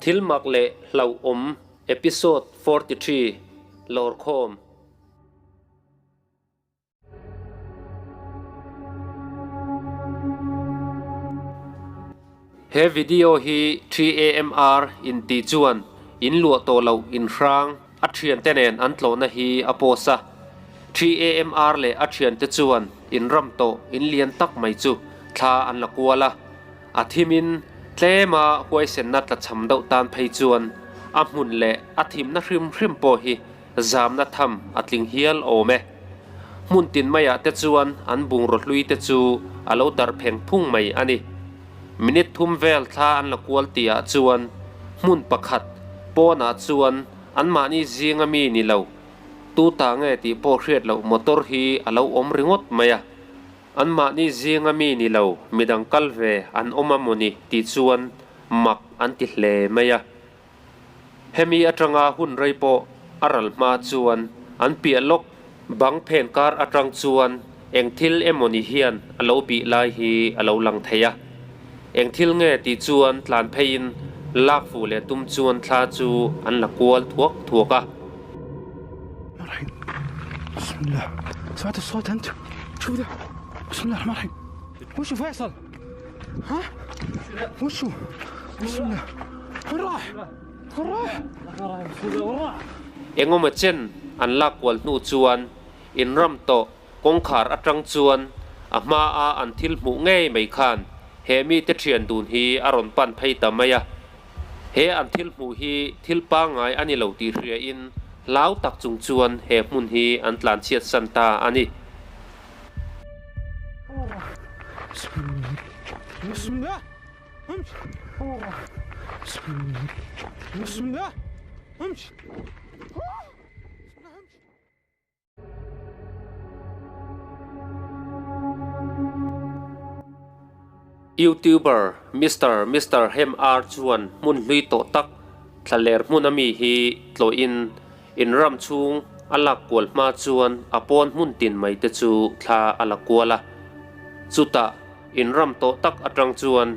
Thil mak leh hlauhawm Episode 43 Lawrkhawm. He video hi TAMR in tih chuan in luah tawh loh in hrang a thiante nen an tlawhna hi a post a. TAMR leh a thiante chuan in ram tawh in lian tak mai chu thla an la kual a. A thimin tlema huaisenna tlachham deuh tan phei chuan a hmun leh a thimna hrim hrim pawh hi Zamna tham a tling hial awm e. Hmun tin maiah te chuan an bungraw hlui te chu a lo darh pheng phung mai a ni. Minute thum vel thla an la kual tihah chuan hmun pakhat pawnah chuan anmahni zinga mi ni lo, tu ta nge tih pawh hriat loh motor hi a lo awm ringawt mai a. Anmahni zinga mi ni lo midang kal ve an awm a mawni tih chuan mak an ti hle mai a. Hemi atanga hun rei pawh a ral hma chuan an piah lawk bang phen kar atang chuan eng thil emawni hian a lo bih lai hi a lo lang thei a. Eng thil nge tih chuan tlan pheiin lak fuh leh tum chuan thla chu an la kual thuak thuak a. Engemaw chen an lak kual hnu chuan inram tawh kawngkhar atang chuan a hmaa an thil hmuh ngei mai khan he mite thian dun hi a rawn pan phei ta mai a. He an thil hmuh hi thil pangngai a ni lo tih hriain hlau tak chung chuan he hmun hi an tlanchhiat san ta a ni. Youtuber Mister Mister Hem Ar chuan hmun hlui tawh tak thlaler hmun ami hi tlawhin In ram chhung a lak kual hma chuan a pawn hmun tin mai te chu thla a la kual a. Chutah in ram tawh tak atang chuan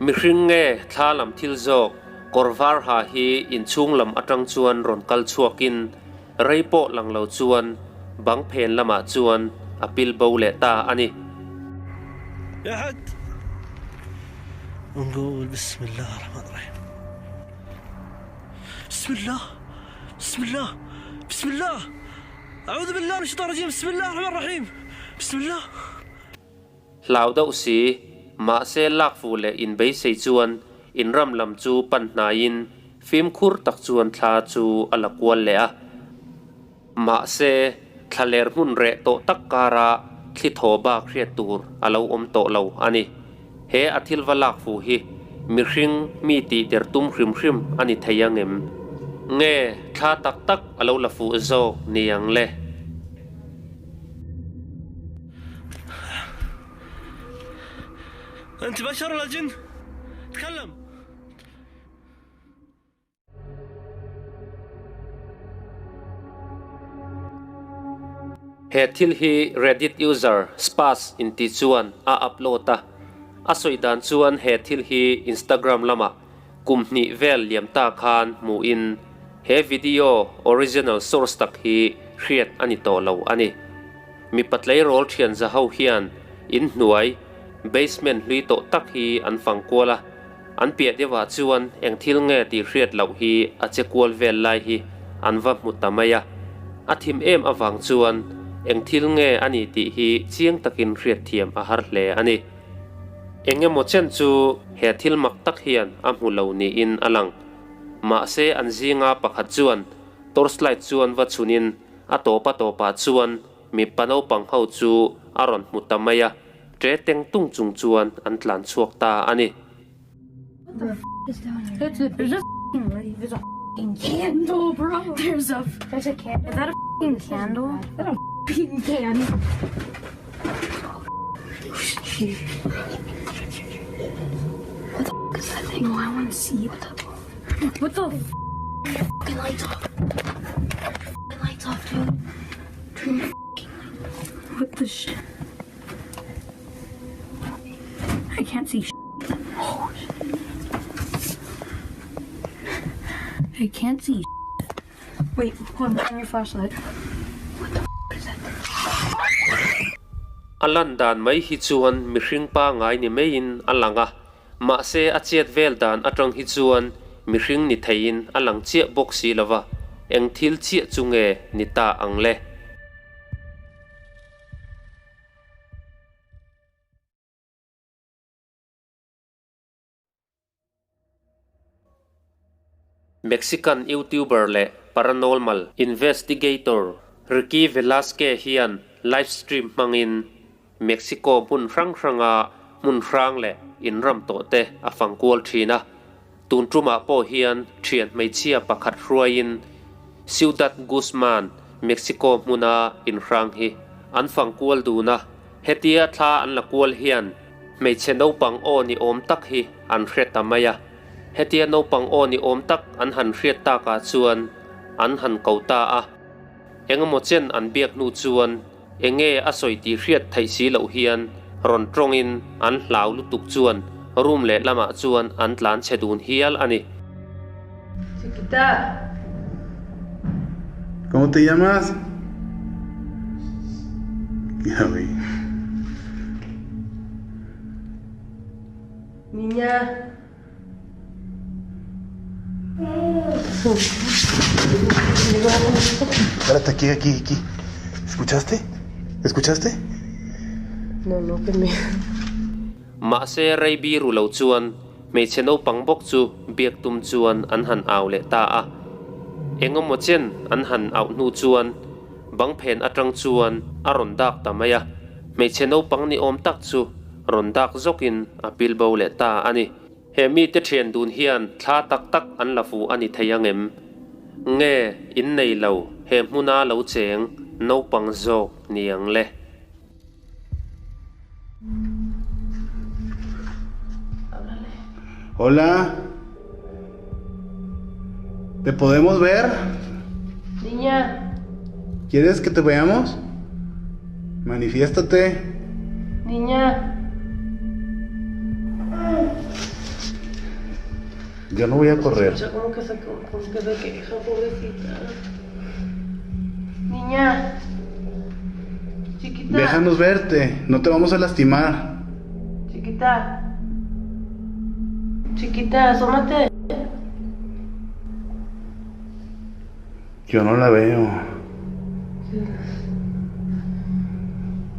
mihring nge thla lam thil zawk kawr var ha hi in chhung lam atang chuan rawn kal chhuakin rei pawh lang lo chuan bang phen lamah chuan a pil bo leh ta a ni. Bismillah Bismillah A'udhu billah min shaitan rajim Bismillah rahman rahim Bismillah. Hlau deuh si, mahse lak fuh leh inbeisei chuan inram lam chu pan hnaiin fimkhur tak chuan thla chu a la kual leh a. Mahse, thlaler hmun reh tawh tak kara thli thaw bak hriat tur a lo awm tawh lo a ni. He a thil va lak fuh hi mihring mi tih der tum hrim hrim a ni thei ang em? Nge thla tak tak a lo la fuh zawk ni ang le? Enti bashar la jin tkallam. He thil hi Reddit user Spas inti chuan a upload a, a sawi dan chuan he thil hi Instagram lamah kum hnih vel liam ta khan hmuhin he video original source tak hi hriat a ni tawh lo a ni. Mipa tleirawl thian za ho hian inhnuai basement hlui tawh tak hi an fang kual a. An piah deuhah chuan eng thil nge tih hriat loh hi a che kual vel lai hi an va hmu ta mai a. A thim em avang chuan eng thil nge a ni tih hi chiang takin hriat thiam a har hle a ni. Eng emaw chen chu he thil mak tak hian a hmu lo niin a lang. Mahse an zinga pakhat chuan torchlight chuan va chhunin a tawpa tawpah chuan mipa naupang ho chu a rawn hmu ta mai a. Ṭe teng tung chung chuan an tlan chhuak ta a ni. I can't see shit. Oh, shit. I can't see Wait, hold on, turn your flashlight. What the is that thing? A lan dan mai hi chuan mihring pangai ni maiin a lang a, mahse a chet vel dan atang hi chuan mihring ni theiin a lang chiah bawk si lo va, eng thil chiah chu nge ni ta ang le? Mexican YouTuber leh paranormal investigator Ricky Velasque hian live stream hmangin Mexico hmun hrang hranga hmun hrang leh inram tawh te a fang kual thin a. Tun tumah pawh hian thian hmeichhia pakhat hruaiin Ciudad Guzman, Mexico hmuna inhrang hi an fang kual dun a. Hetia thla an la kual hian Hmeichhe naupang aw ni awm tak hi an hre ta mai a. Hetia naupang aw ni awm tak an han hriat takah chuan an han ko ta a. Engemaw chen an biak hnu chuan enge a sawi tih hriat theih si loh hian rawn tawngin an hlau lutuk chuan room leh lamah chuan an tlan chhe dun hial a ni. Chiquita. ¿Cómo te llamas? Ya vi. Niña. Espérate, aquí, aquí, aquí. ¿Escuchaste? ¿Escuchaste? No, no, que me. Mahse rei biru lo chuan Hmeichhe naupang bawk chu biak tum chuan an han au leh ta a. Engemaw chen an han auh hnu chuan bang phen atang chuan a rawn dak ta mai a. Hmeichhe naupang ni awm tak chu rawn dak zawkin a pil bo leh ta a ni. He mite thian dun hian thla tak tak an la fu a ni thei angem? Nge innei lo he hmuna lo cheng naupang zawk ni ang le? Hola. ¿Te podemos ver? Niña. ¿Quieres que te veamos? Manifiéstate. Niña. Yo no voy a correr. Escucha como que se, como que se queja, pobrecita. Niña. Chiquita. Déjanos verte, no te vamos a lastimar. Chiquita. Chiquita, asómate. Yo no la veo.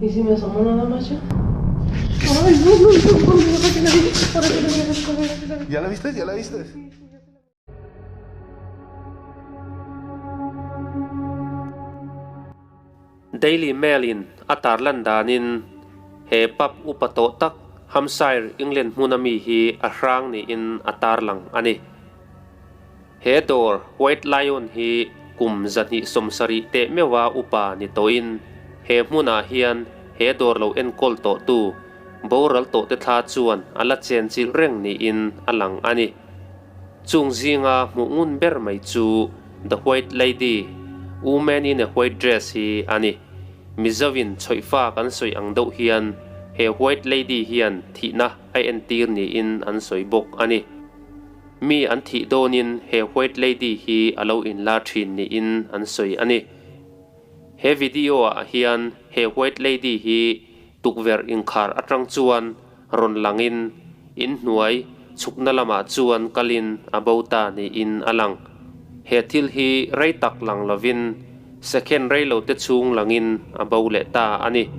¿Y si me asomo nada más yo? Ay, no, no, no, no, no, ¿Ya la viste? ¿Ya la viste? Daily Mail-in a tarlan danin he pub upa tawh tak Hampshire, England hmuna mi hi a hrang niin a tarlang a ni. He dawr White Lion hi kum 270 teh meuha upa ni tawhin he hmunah hian he dawr lo enkawl tawhtu boral tawhte thla chuan a la chen chilh reng niin a lang a ni. Chung zinga hmuh ngun ber mai chu The White Lady, Woman in a White Dress hi a ni. Mizoin chawihfa kan sawi ang deuh hian he White Lady hian thihna a entir niin an sawi bawk a ni. Mi an thih dawnin he White Lady hi a lo inlar thin niin an sawi a ni. He video ah hian he White Lady hi tukverh inkhar atang chuan rawn langin inhnuai chhukna lamah chuan kalin a bo ta niin a lang. He thil hi rei tak lang lovin second rei lo te chhung langin a bo leh ta a ni.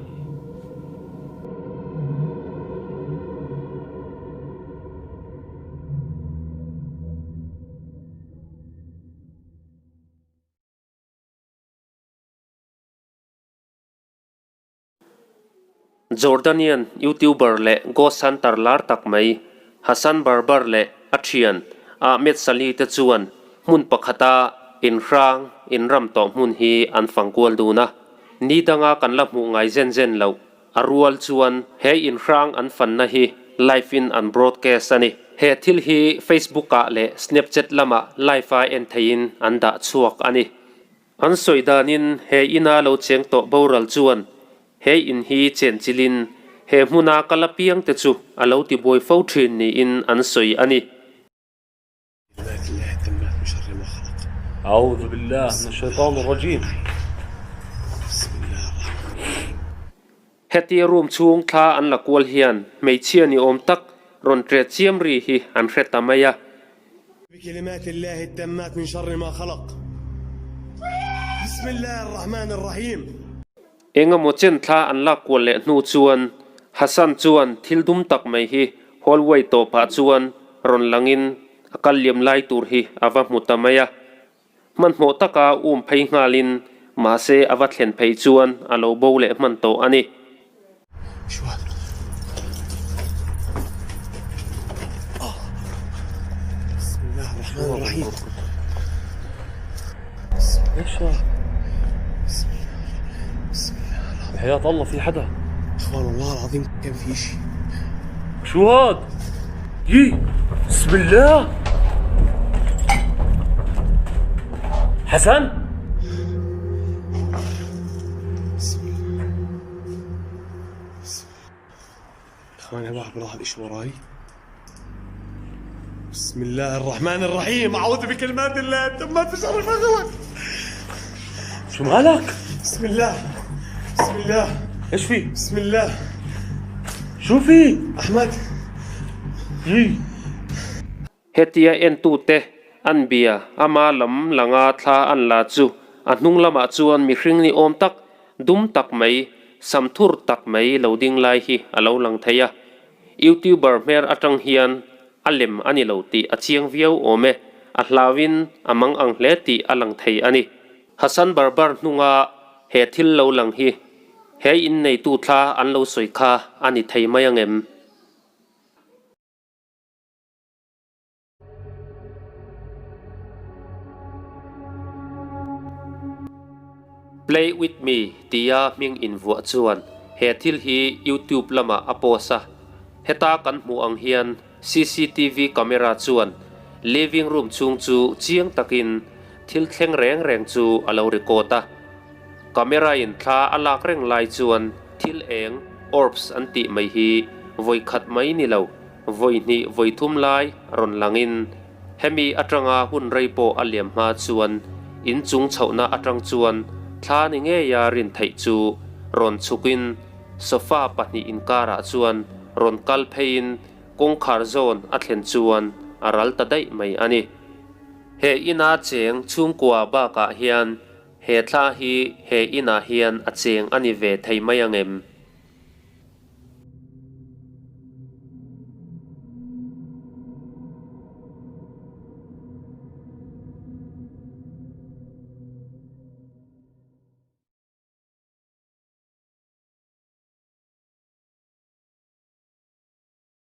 Jordanian YouTuber leh ghost hunter lar tak mai Hassan Barbar leh a thian Ahmed Salih te chuan hmun pakhata inhrang inram tawh hmun hi an fang kual dun a. Ni danga kan la hmuh ngai zen zen loh a rual chuan he inhrang an fanna hi live in an broadcast a ni. He thil hi Facebook ah leh Snapchat lamah live a en theihin an dah chhuak a ni. An sawi danin he ina lo cheng tawh boral chuan he in hi chenchilin he hmuna kal apiang te chu a lo tibuai fo thin niin an sawi a ni. A'udhu billah min ash-shaytan ar-rajim. Hetia room chhung thla an la kual hian hmeichhia ni awm tak rawn ṭe chiam ri hi an hre ta mai a. Bikalimat Allahi tammat min sharri ma khalaq. Bismillah ar-Rahman ar-Rahim. Engemaw chen thla an lak kual leh hnu chuan Hassan chuan thil dum tak mai hi hallway tawpah chuan rawn langin a kal liam lai tur hi a va hmu ta mai a. Hmanhmawh taka um phei nghalin mahse a va thlen phei chuan a lo bo leh hman tawh a ni. بحياة الله في حدا اخوان والله العظيم كان في شيء شو هاد؟ يي بسم الله حسن اخوان واحد بلاحظ اشي وراي بسم الله الرحمن الرحيم اعوذ بكلمات الله التامات من شر ما خلق شو مالك؟ بسم الله بسم الله ايش في؟ بسم الله شو في؟ احمد يي Hetia entute an bia ama lam langa thla an la chu a hnung lamah chuan mihring ni awm tak dum tak mai sam thur tak mai lo ding lai hi a lo lang thei a. Youtuber hmer atang hian a lem a ni lo tih a chiang viau awm e, a hlauin a mang ang hle tih a lang thei a ni. Hassan Barbar hnunga he thil lo lang hi he inneitu thla an lo sawi kha a ni thei mai ang em? Play with me tia hming invuah chuan he thil hi YouTube lamah a post a, heta kan hmuh ang hian cctv camera chuan living room chhung chu chiang takin thil thleng reng reng chu a lo record a. Camera in thla a lak reng lai chuan thil eng, orbs an tih mai hi vawi khat mai ni lo. Vawi hnih vawi thum lai rawn langin hemi atanga hun rei pawh a liam hma chuan in chung chhohna atang chuan thla ni ngeia rin theih chu rawn chhukin sofa pahnih inkarah chuan rawn kal pheiin kawngkhar zawn a thlen chuan a ral ta daih mai a ni. He ina cheng chhungkua bakah hian he thla hi he inah hian a cheng a ni ve thei mai ang em?